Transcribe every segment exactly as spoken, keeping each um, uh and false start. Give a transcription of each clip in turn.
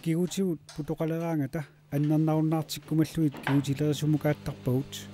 Kigutigut putoqaleraangata annernarunnaartikkumallugit kigutilerisumukaattarpagut.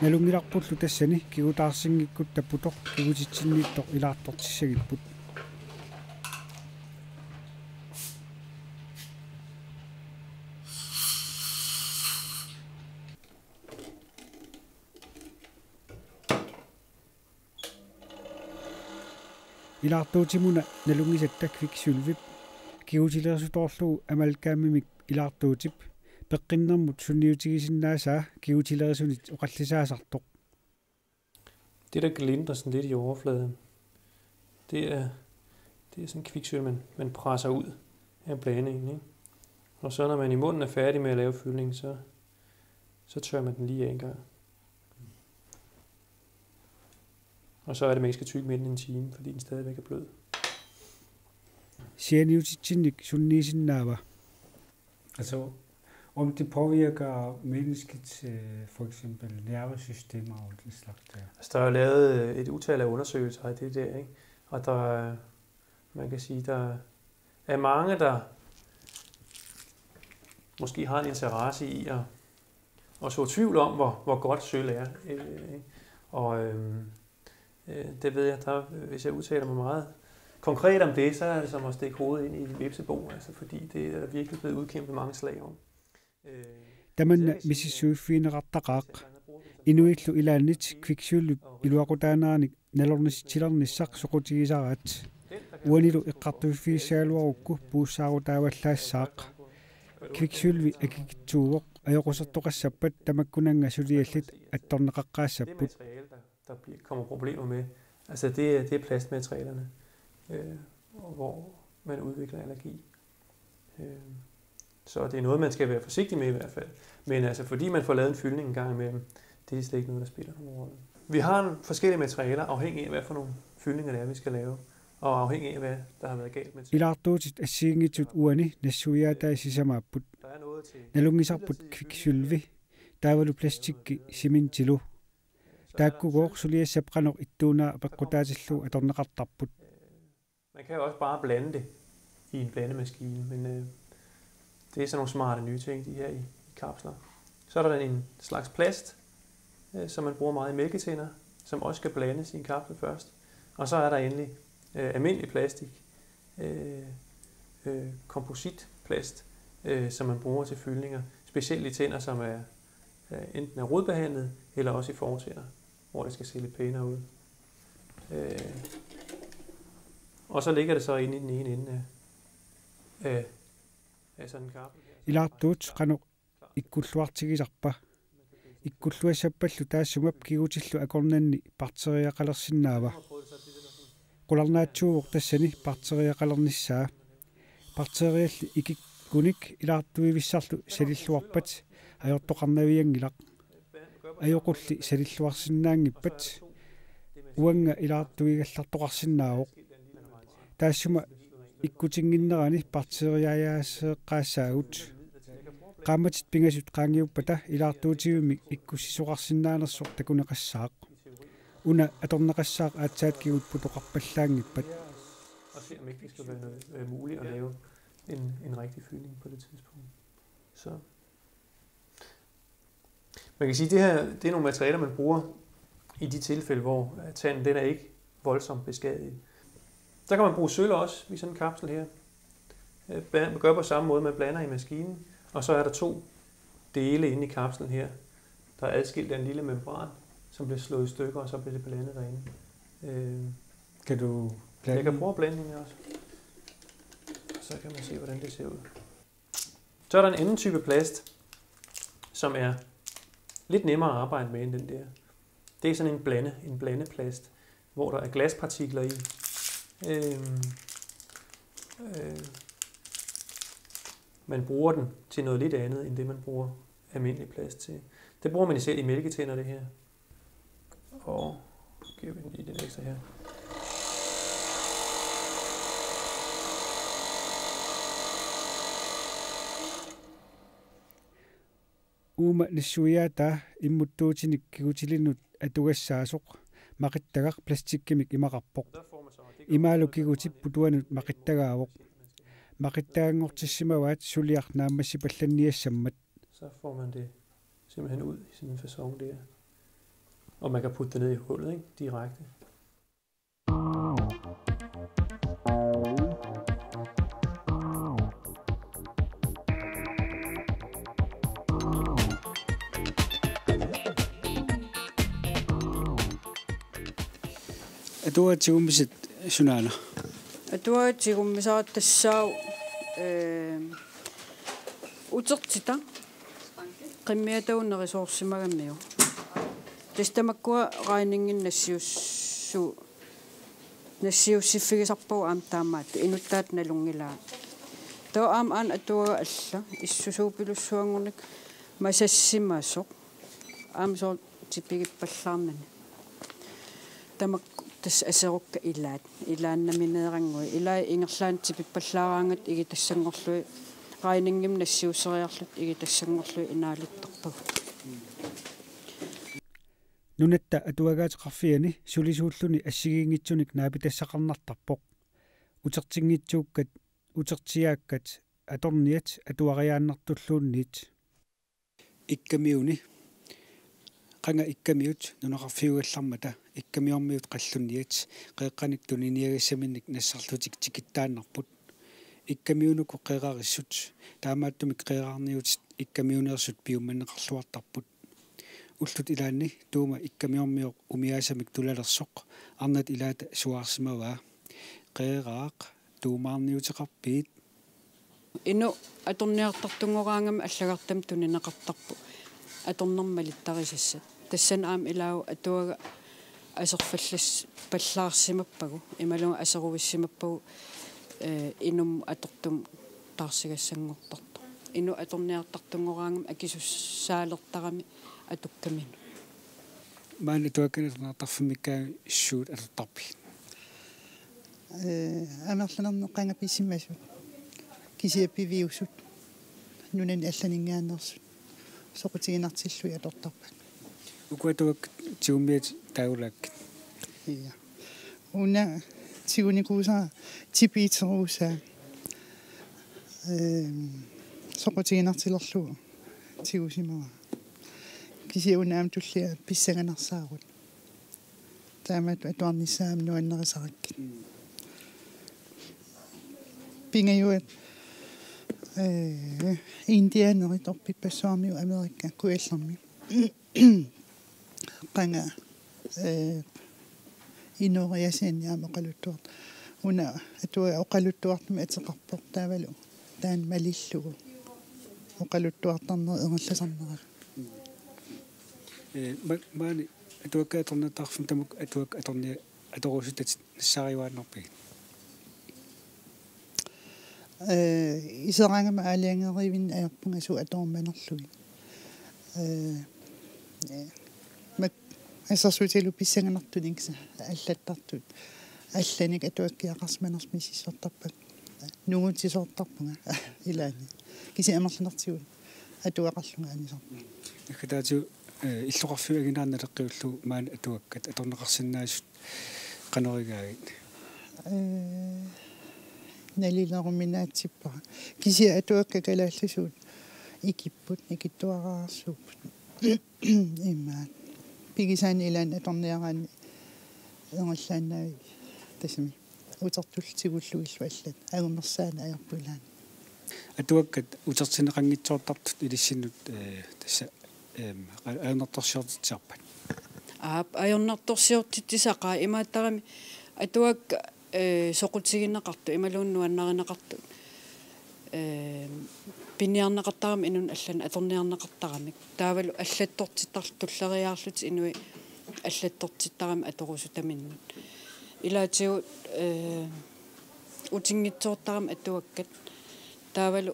Nalunngilarpullu tassani kigutaarsinngikkutta putoq kigutitsinniittoq ilaartortissagipput. Ilaartuutimuna nalunngisatta kviksølvip kigutilerisutoorlugu amalgamimik ilaartuutip peqqinnermut sunniutigisinnaasaa kigutilerisunik oqallisaasartoq. Det, der glintrer sådan lidt i overfladen, det er, det er sådan kviksølv, man, man presser ud af blandingen, ikke? Og så når man i munden er færdig med at lave fyldningen, så, så tør man den lige af en gang. Og så er det, man ikke skal tygge med den en time, fordi den stadigvæk er blød. Sianiutitsinnik sunniisinnaava? Altså, om det påvirker menneskets, øh, for eksempel nervesystem og den slags der. Altså, der er jo lavet øh, et utal af undersøgelser af det der, ikke? Og der, man kan sige, der er mange, der måske har en interesse i at, at så tvivl om, hvor, hvor godt sølv er. Øh, ikke? Og øhm, øh, det ved jeg, der, hvis jeg udtaler mig meget konkret om det, så er det som at stikke hovedet ind i en hvepsebo, altså, fordi det er der virkelig blevet udkæmpet mange slag om. Øh, Tamanna misissuiffigineqartaqaaq. Inuillu ilaannit kviksølvip iluaqutaaneranik nalornissitsilernissaq soqutigisaraat. Uanilu eqqartuiffigissagaluarukku puussaarutaavallaassaaq. Kviksølvi akikitsuuvoq, ajoqusertoqassappat tamakkunannga suliallit attorneqaqqaassapput. Der bliver, kommer problemer med. Altså, det, er- det er plastmaterialerne, øh, og hvor man udvikler allergi. Øh, så det er noget, man skal være forsigtig med i hvert fald. Men altså, fordi man får lavet en fyldning en gang imellem, det er slet ikke noget, der spiller nogen rolle. Vi har en forskellige materialer, afhængig af, hvad for nogle fyldninger det er, vi skal lave, og afhængig af, hvad der har været galt med. Ilaartuutit assigiinngitsut uani nassuiaatai sisamaapput. Der er noget til Nalunngisarput midlertidig fyldning. Kviksølvi, taavalu plastikki simentilu. Taakkugooq suliassap qanoq ittuunera apeqqutaatillugu atorneqartarput. Man kan jo også bare blande det i en blandemaskine, men øh, det er sådan nogle smarte nye ting, de her i, i kapsler. Så er der en slags plast, øh, som man bruger meget i mælketænder, som også skal blandes i en kapsel først. Og så er der endelig øh, almindelig plastik, øh, øh, kompositplast, øh, som man bruger til fyldninger, specielt i tænder, som er, er enten er rodbehandlet, eller også i fortænder, hvor det skal se lidt pænere ud. Øh, og så ligger det så inde i den ene ende af, af, af sådan en kappe her. Ilaartuut qanoq ikkulluartigisarpa? Ikkulluassappallu taassuma kigutillu akornanni bakteriaqalersinnaava? Qularnaatsuuvoq tassani bakteriaqalernissaa. Bakterialli ikikkunik ilaartuivissarlu salilluarpat ajortoqarnavianngilaq. Ajoqulli salilluarsinnaanngippat uannga ilaartuigallartoqarsinnaavoq. Taassuma ikkutinnginnerani bakteriaajaaseeqqaassaagut. Qaammatit pingasut qaangiuppata ilaartuutivimmik ikkussisoqarsinnaanersoq takuneqassaaq. Una atorneqassaaq aatsaat kigut putoqarpallaanngippat. Og se, om ikke det skal være, noget, være muligt at lave en, en rigtig fyldning på det tidspunkt. Så. Man kan sige, at det her, det er nogle materialer, man bruger i de tilfælde, hvor øh, tanden den er ikke voldsomt beskadiget. Så kan man bruge sølv også i sådan en kapsel her. Øh, bla- Man gør på samme måde, man blander i maskinen, og så er der to dele inde i kapslen her, der er adskilt af en lille membran, som bliver slået i stykker, og så bliver det blandet derinde. Øh, Kan du jeg kan blande? Prøve at blande den her også. Så kan man se, hvordan det ser ud. Så er der en anden type plast, som er lidt nemmere at arbejde med end den der. Det er sådan en blande, en blandeplast, hvor der er glaspartikler i. Øhm, øh, man bruger den til noget lidt andet, end det man bruger almindelig plast til. Det bruger man især i mælketænder, det her. Og giver vi den lige lidt ekstra her. Uuma nassuiaataa immuttuutinik kigutilinut atugassaasoq maqittagaq plastikkimik imaqarpoq. Imaalu kigutip putuanut maqittagaavoq. Maqittaganngortissimavaat suliaq naammassipallanniassammat. Så får man det simpelthen ud i sådan en facon der. Og man kan putte det ned i hullet, ikke? Direkte. Atuagaq tigummisat sunaana? Atuagaq tigummisara tassaavoq, eh, utertita qimmiatagut nerisoorsimagamiuk. Tassa tamakkua regningimik nassiussu-, nassiussiffigisarpagut aamma taamaattut inuttaata nalunngilara. Taava aamma aana atuagaq alla issusuupilussuanngornikkut masassimasoq. Aamma soorlu tipigippallaarnani. Tamakku tassa aserukkat ilaat. Ilaannamineerannguit. Ilai ingerlaannaq tipippallaaraangatta igitassanngorlugit. Regningimik nassiusseriarluta igitassanngorlugit inaaluttarpagut. Nunatta Atuagaateqarfiani sulisuulluni assigiinngitsunik naapitassaqarnartarpoq. Utertinngitsuukkat, utertiaakkat atorniat atuariaannartulluunniit. Ikkamiuni, qanga ikkamiut nunaqarfiugallarmata ikkamiormiut qallunniat qeeqqanik tuniniagassaminnik nassarlutik tikittaannarput. Ikkamiunuku qeerarissut, taamaattumik qeerarniutit ikkamiuneersut piummanneqarluartarput. Ullut ilaanni Tuuma ikkamiormioq umiaasamik tulalersoq arnat ilaata suaarsimavaa: Qeeraaq, tuumaarniuteqarpit? Inuk atorniartartunngoraangami allagartamik tunineqartarpoq atornermik malittarisassat. Tassani aamma ilaavoq atuagaq aserfallas-, pallaarsimappagu, imaluunniit aseruissimappagu, eh, inummut atortumut taarsigassanngortartoq. Inuk atorniartartunngoraangami akisussaalertarami atukkaminut. Maani atuakkat atorniartarfimmiikkaangat suut atortarpigit? Eh, amerlanernik qanga pisimasut. Kisianni piviusut. Nunani allaninngaanneersut. Soqutiginartillugit atortarpakka. Uku atuakkat tigummiatit taagulaakkit? Ja. Una tigunikuusara tipiiterusaa. Ehm, soqutiginartilerlugu tigusimavara. Kisianni una aamma tullia pissanganarsaarut. Taamaattoq atuarnissaa aamma nuannarisarakkit. Pingajuat, eh, indianerit orpippassuarmiut Amerika kujallermi. Qanga, eh, inooriaasianni aamma oqaluttuart-. Una atuagaq oqaluttuartumik ateqarpoq taavalu taanna malillugu oqaluttuartarneq ingerlasarnera. Eh, ma-, maani atuakkat atorniartarfimmi tamakku atuakkat atornia-, atorusutatit nassaariuaannarpigit? Eh, iseraangama aalajangeerivinneq ajorpunga suut atorumanerlugit. Eh, eh, mak-, assersuutigalugu pissanganartunik allattartut. Allanik atuakkiaqarsimanersut misissortarpakka. Nungutsisoortarpunga ilaanni. Kisianni amerlanertigut atuaqarlunga anisarpunga. Naggataatigut, eh, illoqarfiup anginera naleqqiullugu maani atuakkat atorneqarsinnaasut qanoq igaagit? Eh, nalileruminaatsippara. Kisianni atuakkat kalaallisuut ikipput, ikittuararsuupput. Imaat. Pigisaani ilaanni atorniaraanni ingerlaannavik tassami. Utertullu tigullugillu allat. Angumersaaneq ajorpoq ilaanni. Atuakkat utertinneqanngitsoortartut ilissinnut, eh, tassa, ehm, a-, ajornartorsiortitsisarpat? Aap, ajornartorsiortitsisaqaat imaattarami atuakkat, eh, soqutigineqartut imaluunniit nuannarineqartut. Eh, piniarneqartaramik inunnut allanut atorniarneqartaramik. Taavalu allattortittarlutik tulleriiaarlutik inuit allattortittaramik atorusutaminnut. Ilaatigut, eh, utinngitsoortaramik atuakkat. Taavalu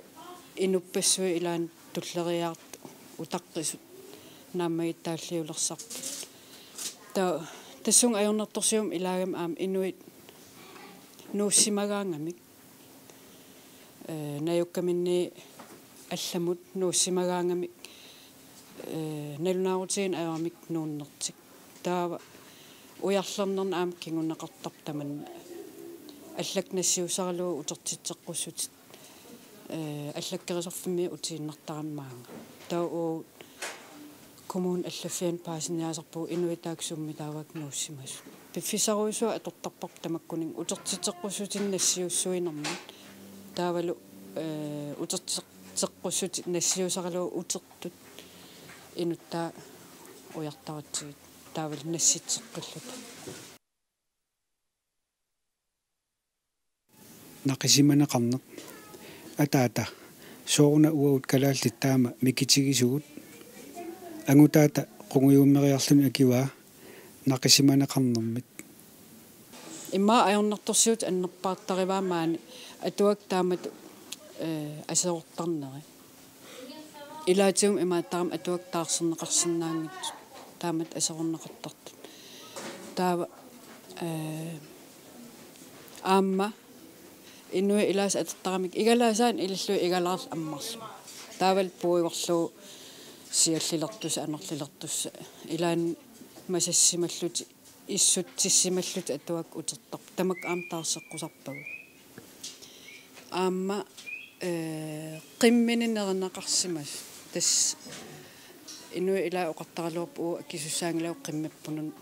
inuppassuit ilaanni tulleriiaartut utaqqisut naammagittaalliulersartut. Ta-, tassunga ajornartorsiummik ilaagami aamma inuit nuussimagaangamik. Eh, najukkaminni allamut nuussimagaangamik Ee, nalunaarutigineq ajormik nuunnertik. Taava ujarlernerni aamma kinguneqartarpoq tamanna. Allakkat nassiussaralugu utertitseqqussutit, ee, allakkerisarfimmi utiinnartarami maanga. Taava uagut kommunip allaffiani paasiniaasarpugut inuit taakku summi taavaakka nuussimasut. Piffissarujussuaq atortarparput tamakkuninnga utertitseqqussutinik nassiussuinermut. Taavalu, ee, utertitseqqussutit nassiussaralugu utertut inuttaa ujartaratsigit taavalu nassitseqqilluta. Naqisimaneqarneq. Ataata, sooruna uagut kalaallit taama mikitigisugut? Angutaata qungujummeriarluni akivaa naqisimaneqarnermit. Immaqa ajornartorsiutit annerpaartarivaa maani atuakkat taamatut, ee, aserortarneri. Ilaatigut imaattarami atuakkat taarserneqarsinnaanngitsut taamatut aserorneqartartut. Taava, ee, aamma inuit ilaasa atortaramikku igalaasaannik ilillugit igalaarlugit ammarlugit. Taavalu puigorlugu siallilertussat, anorlilertussat. Ilaanni masassimallutik, issutsissimallutik atuakkat utertarput. Tamakku aamma taarseqqusarpagut. Aamma, ee, qimmini nerineqarsimasut. Tassa inuit ilaat oqartaraluarput uagut akisussaanngilagut qimmippunut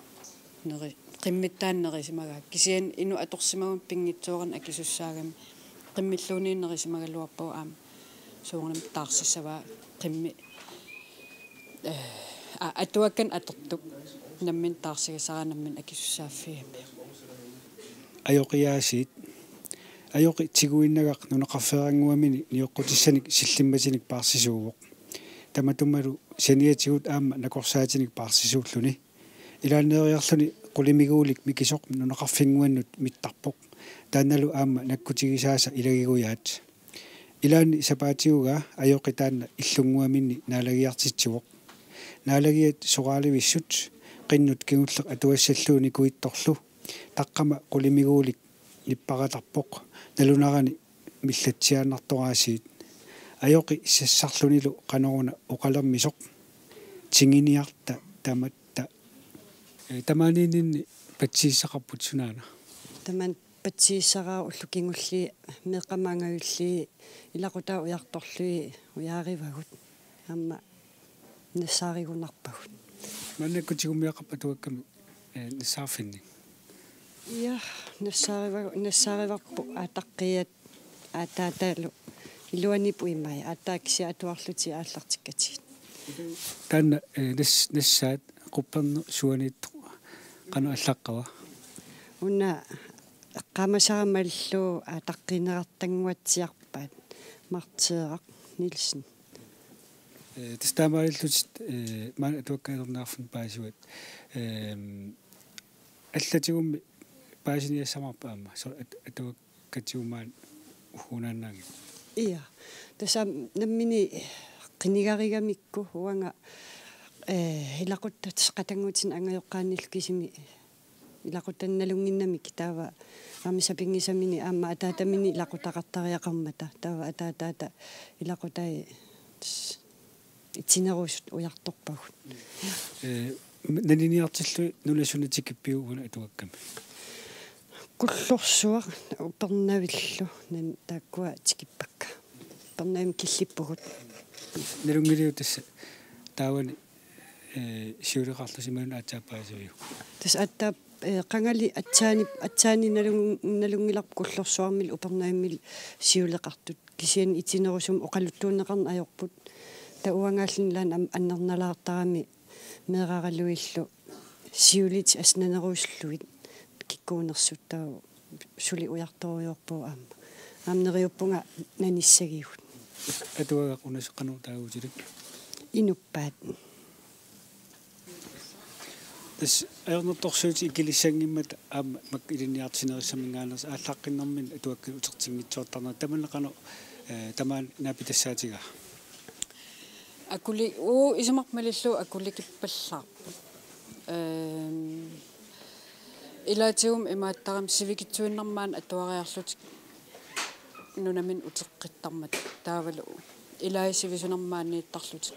neri-, qimmittaaq nerisimagaat. Kisianni inuk atorsimaguni pinngitsoorani akisussaagami qimmilluunniit nerisimagaluarpagut aamma soorunami taarsissavaa qimmi-, ee, a-, atuakkanik atortup nammineq taarsigassaraat nammineq akisussaaffigamik. Ajoqiaasiit. Ajoqi tiguinnagaq nunaqarfeerannguamini nioqqutissanik sillimmatinik paarsisuuvoq. Tamatumalu saniatigut aamma nakorsaatinik paarsisuulluni. Ilaanneeriarluni qulimiguulik mikisoq nunaqarfinnguannut mittarpoq. Taannalu aamma nakkutigisaasa ilagigujaat. Ilaanni sapaatiugaa ajoqi taanna illunnguaminni naalagiartitsivoq. Naalagiat soraalivissut qinnut kingulleq atuassallugu nikuittorlu taqqama qulimiguulik nipparatarpoq, nalunarani millatsiaannartoraasiit. Ajoqi sassarlunilu qanoruna oqalermisoq. Tinginiarta tamatta. Ee, tamaaniinninni patsisissaqarput sunaana? Tamanna patsisissaraara ullut kingulliit meeqqamut angajulliit ilaqutai ujartorlugit ujaarivagut. Aamma nassaarigunarpagut. Maannakkut tigummiaqqap atuakkami, ee, nassaarfinni? Ja, nassaariva-, nassaarivarput aataqqiat aataataalu iluaniippoq imai aataaksia atuarlutik aallartikkatigit. Taanna, ee, nas-, nassaat qupperneq suaniittoq qanoq allaqqava? Una eqqaamasara malillugu aataqqiineqartannguatsiarpaat Marteeraq Nielsen. Ee, tassa taamaalillutit, ee, maani atuakkalerniarfinni paasivat. Ehm, allatigummi paasiniassamaarpa aamma? So-, at-, atuakkatigut maani ugguunaannaanngilaq. Ja. Tassa nammineq qinigarigamikku uanga, ee, ilaquttat qatanngutinik angajoqqaanillu kisimi ilaquttanik nalunnginnamikku taava aamma sapinngisamini aamma ataataminik ilaqutaqartariaqarmata taava ataataata ilaqutai itinerusut ujartorpagut. Ee, naniniartillugit nuna suna tikippiuk una atuakkami? Kullorsuaq Upernavillu nan-, taakkua tikippakka. Upernavimmi killippugut. Nalunngiliuk tassa taavani, ee, siuleqarlusi imaluunniit aatsaat paasiviuk? Tassa aatsaat, ee, qangali aatsaani, aatsaani nalun-, nalunngilarput Kullorsuarmilu Upernavimmili siuleqartut. Kisianni itinerusumik oqaluttuunneqarneq ajorput. Taava uangaalluni ilaanni am-, annernalaartarami meeraraluillu siulitit asnanerusullugit kikkuunersut taava suli ujartorujoorpugut aamma. Aamma neriuppunga nanissagigut. Atuagaq una qanoq taaguutilik? Inuppaat. Tassa ajornartorsiutit ikilissanngimmata aamma makku ilinniartitsinerissaminngaanneersoq aallaqqinnerminni atuakkanik utertinngitsoortarnerat tamanna qanoq, ee, tamaani naapitassaatigaa? Akuli-, uu, isumarput malillugu akulikippallaarput. Ehm, ilaatigummi imaattarami sivikitsuinnarmik maani atuariarlutik nunaminnut uteqqittarmata taavalu ilai sivisunermik maaniittarlutik.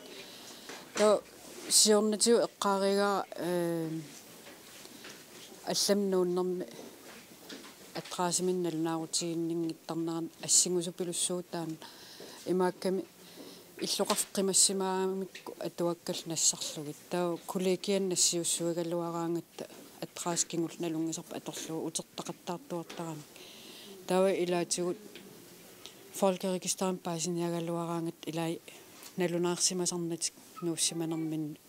Taava siornatigut eqqaarigaa, eh, allamut nuunnermi adressiminik nalunaarutiginninngittarnerani assingusupilussuutaana, imaakkami illoqarfik qimassimaagamikku atuakkallu nassarlugit. Taava kollegiani nassiussuugaluaraangatta adresse kingulleq nalunngisarput atorlugu utertaqattaartuartaramik. Taava ilaatigut Folkeregisterimi paasiniagaluaraangatta ilai nalunaarsimasarnatik nuussimanerminni,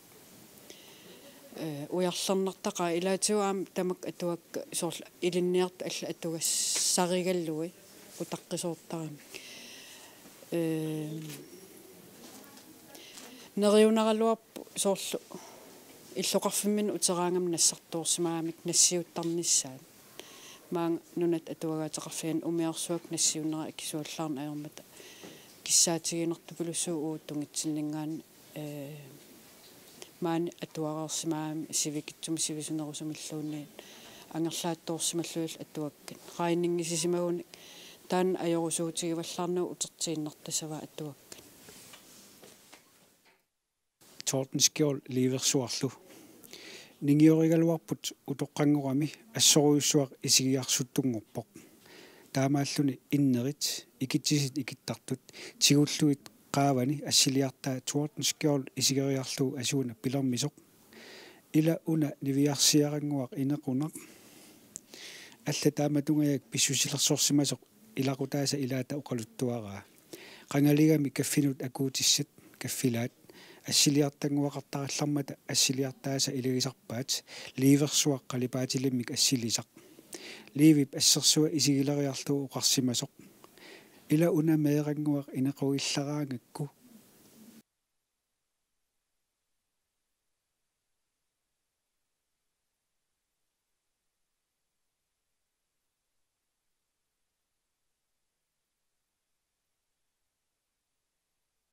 eh, ujarlernartaqaat. Ilaatigut aamma tamakku atuakkat soorlu ilinniartut allat atugassarigalugit utaqqisoortaramik. Eh, neriunaraluarpoq soorlu illoqarfimminni uteraangama nassartoorsimagamik nassiuttarnissaat. Maanga Nunatta Atuagaateqarfiani umiarsuakkut nassiunnera akisuallaarneq ajormata kissaatiginartupilussuuvoq uagut tungitsinninngaanniit, eh, maani atuareersimagami sivikitsumik sivisunerusumilluunniit angerlaattoorsimallugillu atuakkat. Regningisisimagunik taanna ajorusuutigivallaarnagu utertiinnartassavaat atuakkat. Tordenskjold Liiversuarlu. Ningiorigaluarput utoqqanngorami assorujussuaq isigiarsuttunngorpoq. Taamaalluni innerit, ikitsisit ikittartut, tigullugit qaavani assiliartaa Tordenskjold isigeriarlugu asuuna pilermisoq. Ila una niviarsiarannguaq inequnaq. Allat taamatungajak pissusilersorsimasoq ilaqutaasa ilaata oqaluttuaraa. Qangaligami kaffinut akuutissat, kaffilaat, assiliartannguaqartarallarmata assiliartaasa ilagisarpaat Liiversuaq qalipaatilimmik assilisaq. Liivip assersua isigileriarlugu oqarsimasoq: Ila una meerannguaq inequgillaraangakku